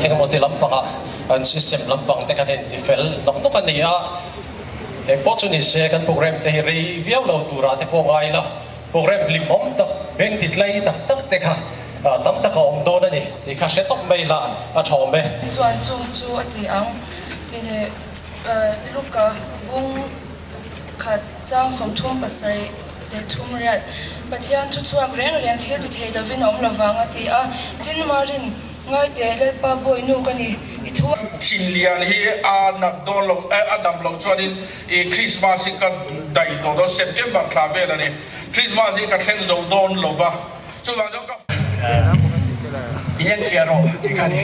Engemaw ti lampangah kan system lampang te kan inti fel nawk nawk a ni a. Engpawh chu ni se kan programme te hi rei viau lo turah te pawh ngai ila programme hlimawm tak, beng ti tlai tak tak te kha tam tak a awm dawn a ni tih kha hre tawp mai ila a tha awm e. Chuan chung chu a ti ang tih leh Luka bung khat chang 37 leh thum riat Pathian thu chhuak reng reng thil ti thei lovin a awm lovang a ti a, tin Marin ngai teh Lalpa bawi nu ka ni i thu. Thinlian hi a nat dawn lo a dam loh chuanin i Christmas hi ka daih tawh dawn September thla vel a ni Christmas hi ka thleng zo dawn lo va chuvang chuan ka In enfiah rawh tih kha a ni.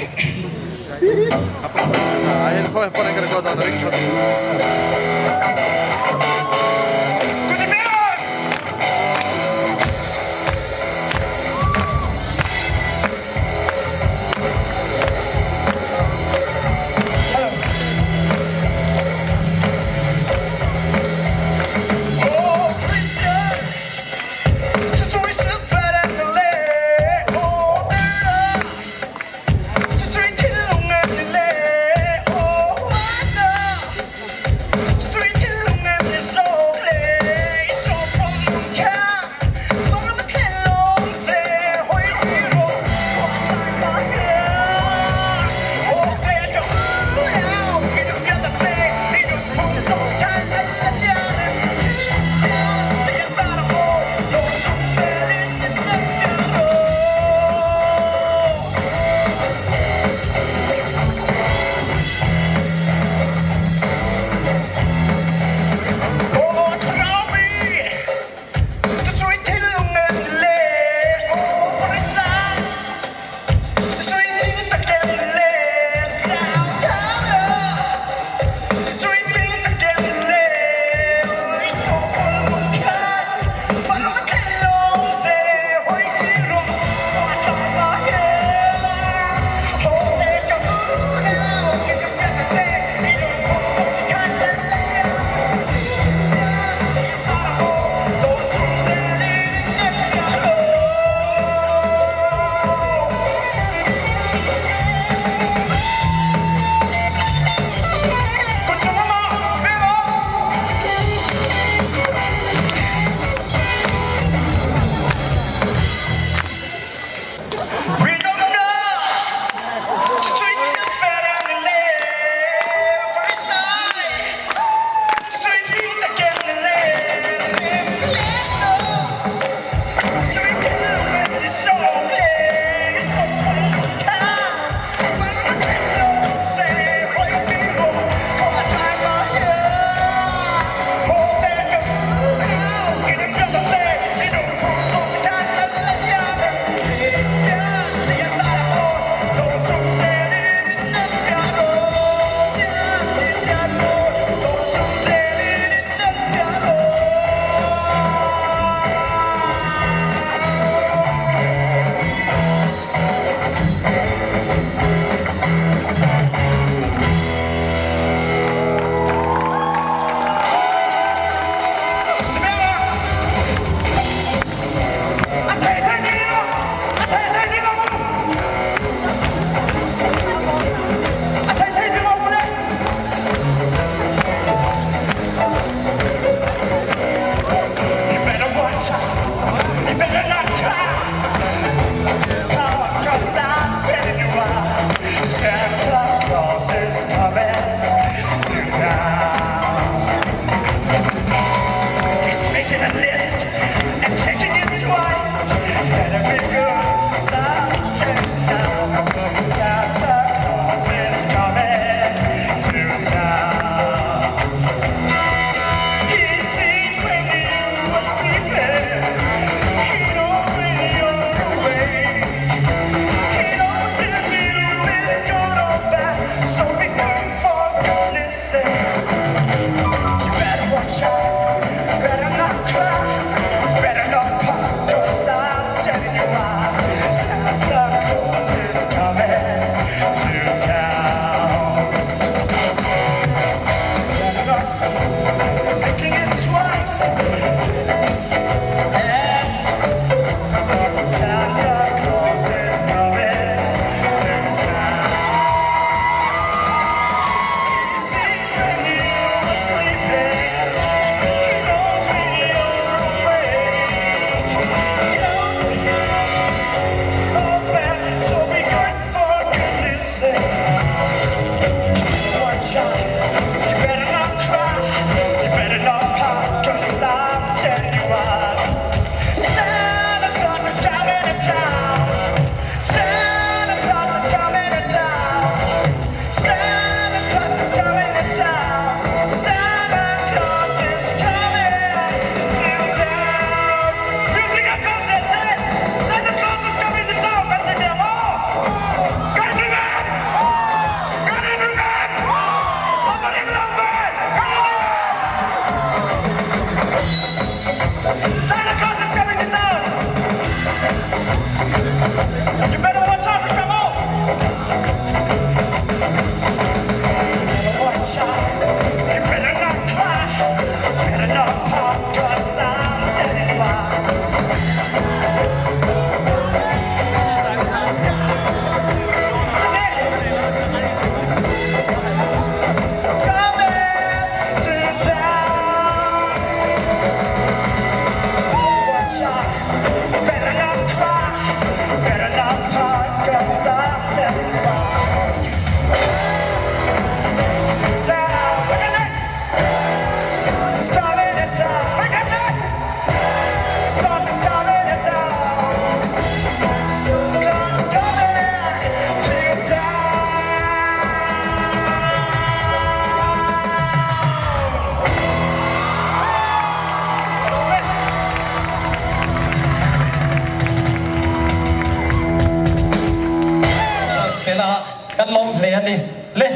a, kan lawm hle a ni. Le,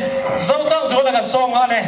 Zosangzuala kan sawm nghal e.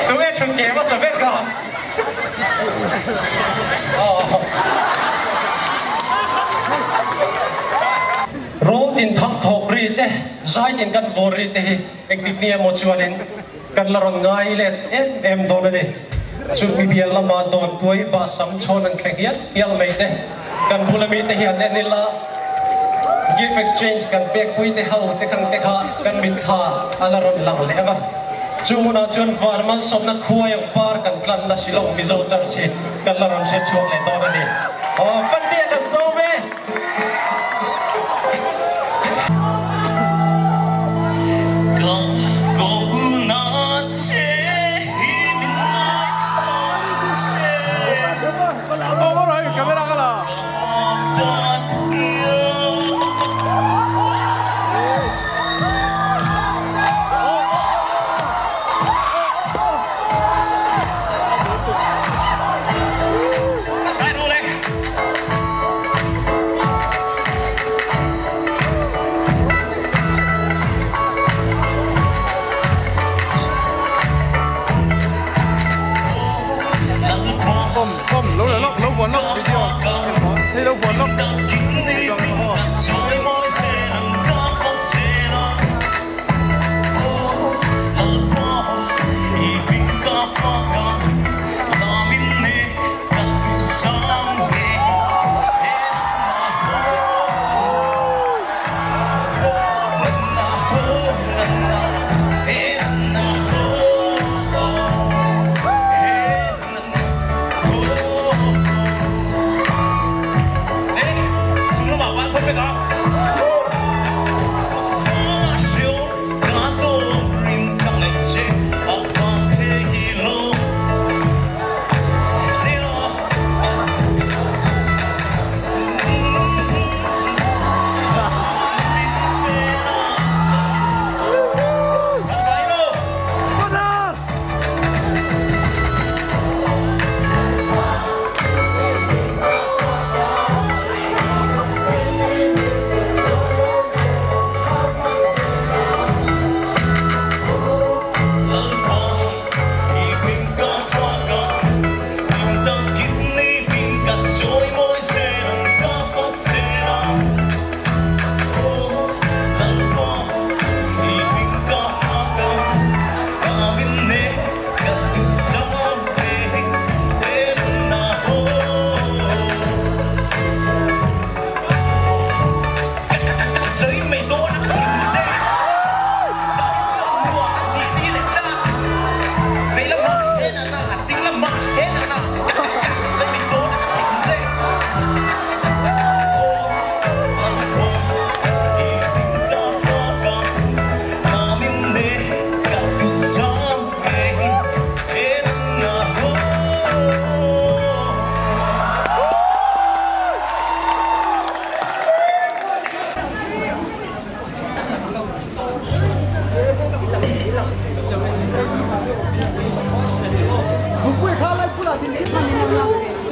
Tunge thut ke hmasa ber kha? Rawl tin thang thawk ri te, zai tin kan vawr ri te hi engtik ni emaw chuanin kan la rawn ngai let em em dawn a ni. Chu mibial lama dawn tuai bah sam chhawn an thleng hial hial mai te, kan bula mite hian en ila gift exchange kan pek pui te ho te kang te kha kan mitthla a la rawn lang leh ang a. Chu hmunah chuan van malsawmna khuai ang par kan tlanna Shillong Mizo Church hi kan la rawn hre chhuak leh dawn a ni. Aw, Pathian kan sawm e!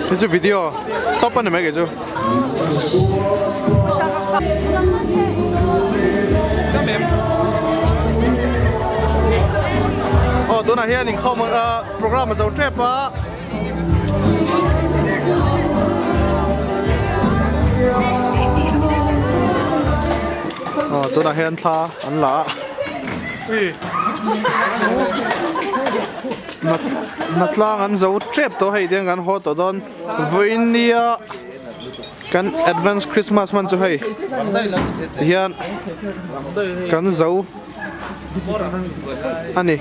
Hei chu video top a ni mai kei chu. Aw tunah hian inkhawm program a zo tep a. Aw tunah hian thla an la a. Hnatlang an zo tep tawh hei tiang kan haw tawh dawn vawinia kan advance Christmas hman chu hei tihian kan zo a ni.